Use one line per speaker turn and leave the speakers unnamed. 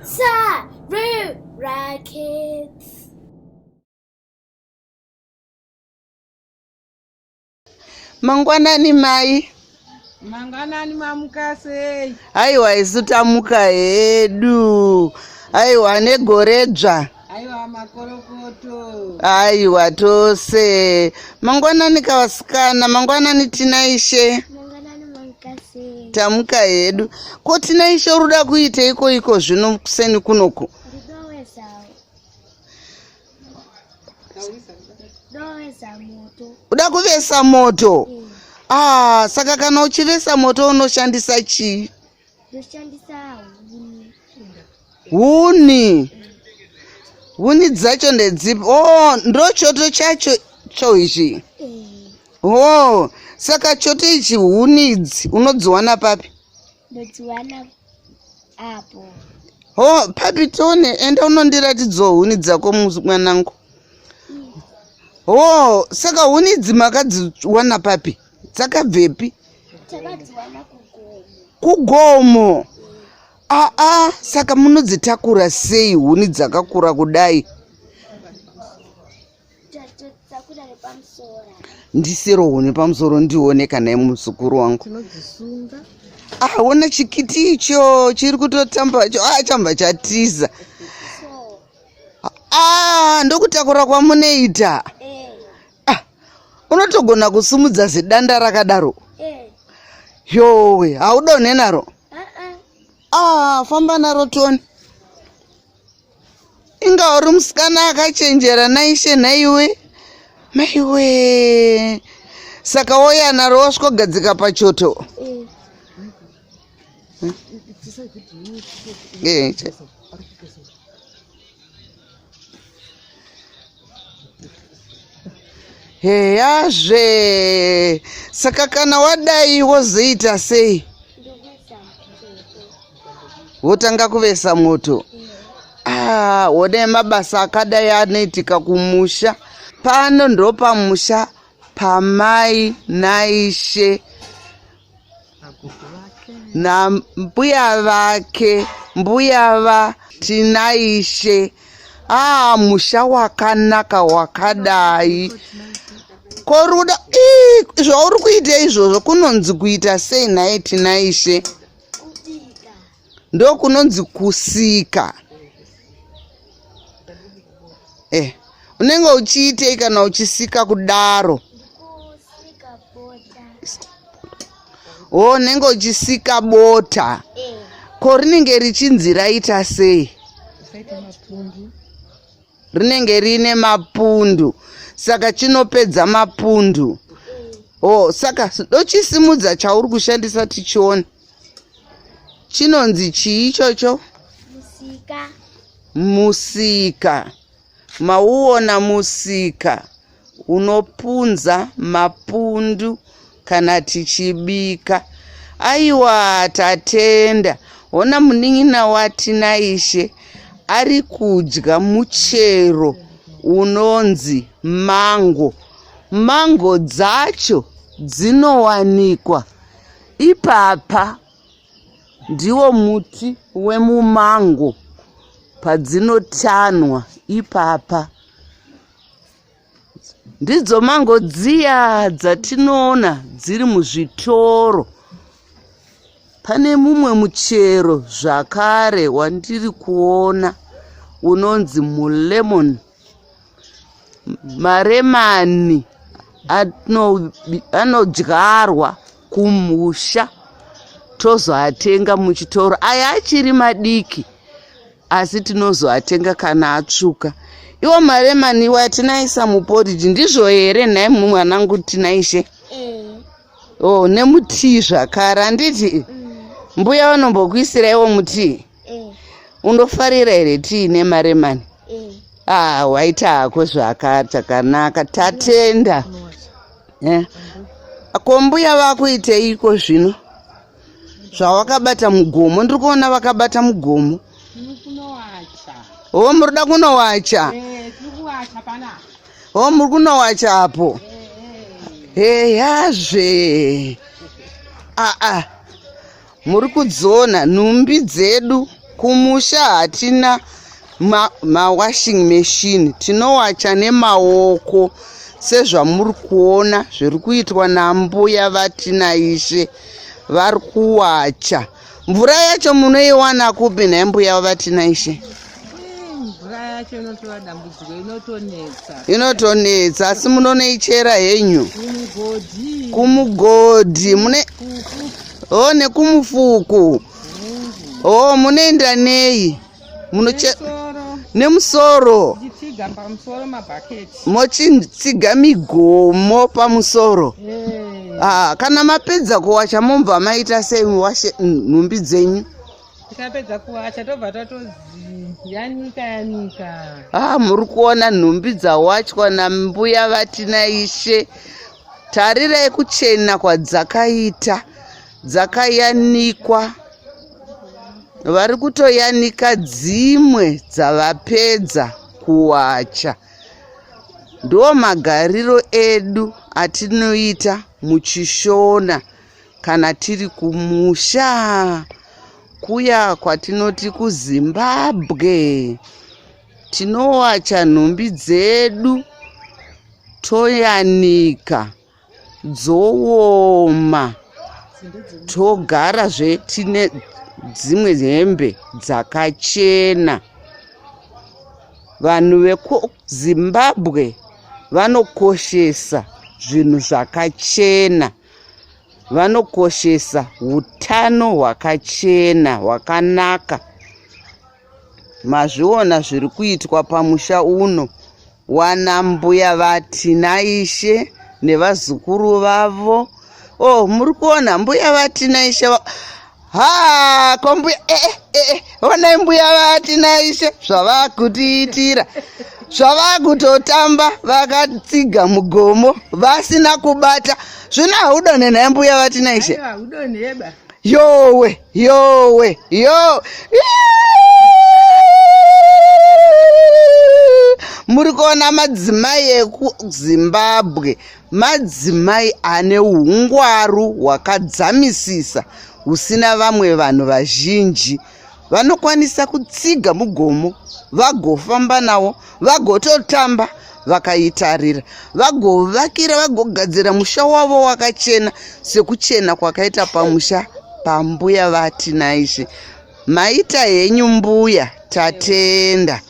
Sarura Kids.
Mangwanani mai.
Mangwanani mamuka sei?
Aiwa isu tamuka hedu. Aiwa negoredzva.
Aiwa makorokoto.
Aiwa tose. Mangwanani kavasikana, mangwanani Tinaishe.
Mangwanani mamuka sei?
Tamuka hedu. Ko Tinaishe uri kuda kuiteiko iko zvino kuseni kunoku? Uda kuvesa moto? Mm. Ah, saka kana uchivesa moto unoshandisa chii?
Ndoshandisa huni.
Huni. Huni dzacho ndedzipi? Oh, ndochoto chacho cho ichi.
Eh.
Oh, saka choto ichi huni idzi unodziwana papi?
Ndodziwana apo.
Oh, papi tone, enda unondiratidzawo huni dzako mwanangu. Oh, saka huni idzi makadziwana papi? Dzakabvepi?
Takadziwana kugomo.
Kugomo? Aa, saka munodzitakura sei huni dzakakura kudai?
Tatotakura nepamusoro.
Ndisiro huni pamusoro ndione kana muzukuru wangu.
Tinodzisunga.
Ah, ona chikiti icho chiri kutotamba cho. Ah, chamba chatiza.
So,
Ah, ndokutakura kwamunoita.
eh,
Ah, unotogona kusumudza zidanda rakadaro.
eh.
Yowe, haudonhe naro.
Ah,
Ah, famba naro tione. Inga uri musikana akachenjera naishe nhaiwe. Maiwe. Saka woya naro wasvikogadzika pachoto.
Eh.
Eh, Heyazve. Saka kana wadai wozoita sei? Wotanga kuvesa moto. Ah, wodai mabasa akadai anoitika kumusha. Pano ndopamusha pamai naishe. Nambuya vake, mbuya va Tinaishe. Ah, musha wakanaka wakadai. Koruda, ii, zvauri kuita izvozvo kunonzi kuita sei nhai Tinaishe? Ndokunonzi kusika. Eh, unenge uchiitei kana uchisika kudaro? O, unenge uchisika bota. Ko rinenge richinzi raita sei? Rinenge riine mapundu. Saka chinopedza mapundu. O, saka dochisimudza chauri kushandisa tichione. Chinonzi chii ichocho?
Musika.
Musika. Mauona musika unopunza mapundu kana tichibika. Aiwa tatenda. Hona munin'ina waTinaishe ari kudya muchero unonzi mango. Mango dzacho dzinowanikwa ipapa. Ndiwo muti wemumango padzinotanwa ipapa. Ndidzo mango dziya dzatinoona dziri muzvitoro. Pane mumwe muchero zvakare wandiri kuona unonzi mulemon. Maremani anodyarwa kumusha tozoatenga muchitoro. Aya achiri madiki asi tinozoatenga kana atsvuka. Iwo maremani iwo atinaisa muporiji ndizvo here nhai mwanangu Tinaishe?
Eh.
Oh, nemutii zvakare handiti?
Mm.
Mbuya vanombokuisira iwo mutii?
Eh.
Unofarira here tii nemaremani?
Eh.
Ah, waita hako zvakachakanaka. Tatenda. Eh. Ko mbuya vakuiteiko zvino? Zvawakabata mugomo, ndiri kuona vakabata mugomo. Oh, muri kuda kunowacha?
Eh, tiri kuwacha panapa.
Oh, muri kunowacha apo? Heyazve. Ah ah. Muri kudziona nhumbi dzedu. Kumusha hatina mawashing ma machine, tinowacha nemaoko sezvamuri kuona zviri kuitwa nambuya vaTinaishe. Vari kuwacha. Mvura yacho munoiwana kupi nhai mbuya vaTinaishe?
Mvura yacho inotova dambudziko, inotonetsa.
Inotonetsa, asi munonoichera henyu
kumugodhi.
Kumugodhi mune o nekumufuku. O munoenda nei? Munoche nemusoro.
Tichitsiga pamusoro mabhaketi.
Mochitsiga migomo pamusoro. Ah, kana mapedza kuwacha mobva maita sei washe nhumbi dzenyu?
Tikapedza kuwacha tobva tatodziyanika yanika.
Ah, muri kuona nhumbi dzawachwa nambuya vaTinaishe. Tarirai kuchena kwadzakaita, dzakayanikwa. Vari kutoyanika dzimwe dzavapedza kuwacha. Ndo magariro edu atinoita muChishona kana tiri kumusha kuya kwatinoti kuZimbabwe. Tinowacha nhumbi dzedu toyanika dzooma togarazve tine dzimwe hembe dzakachena. Vanhu vekuZimbabwe vanokoshesa zvinhu zvakachena, vanokoshesa utano hwakachena hwakanaka. Mazviona zviri kuitwa pamusha uno wana mbuya vaTinaishe nevazukuru vavo. Oh, muri kuona mbuya vaTinaishe ha ko mbuya eh, eh, eh, onai mbuya vaTinaishe zvavakutiitira, zvavakutotamba vakatsiga mugomo vasina kubata. Zvino haudonhe nhai mbuya vaTinaishe?
Haudonheba.
Yowe yowe yo, muri kuona madzimai ekuZimbabwe, madzimai ane ungwaru hwakadzamisisa husina vamwe vanhu vazhinji. Vanokwanisa kutsiga mugomo vagofamba nawo, vagototamba vakaitarira, vagovakira, vagogadzira musha wavo wakachena sekuchena kwakaita pamusha pambuya vaTinaishe. Maita henyu mbuya, tatenda.